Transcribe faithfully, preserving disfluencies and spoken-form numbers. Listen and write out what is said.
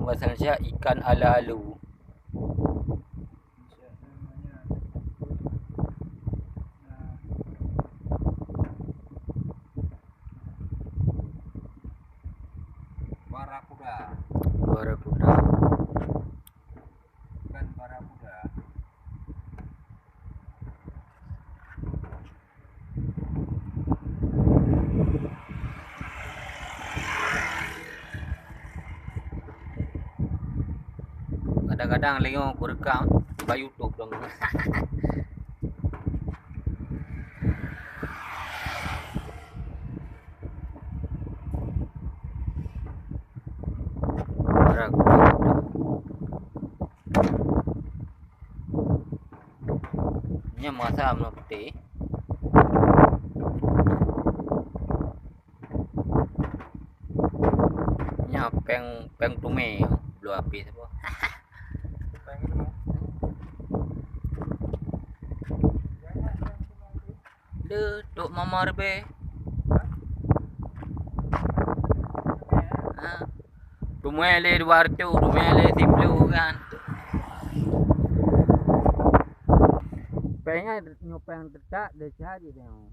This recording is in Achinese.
Bahasa Indonesia ikan ala-alu. Barakuda. Barakuda. Bukan barakuda. Kadang-kadang lengok kurekam bak YouTube dong. Barakuda. Nyan masa meunan putéh. Nyan péng, péng tumé, bloe api saboh. Le, tok mama rebe. Ha. Tumé le dua reutôh, tumé le siplôh kan. Péng nyoe péng teutak deh cari péng.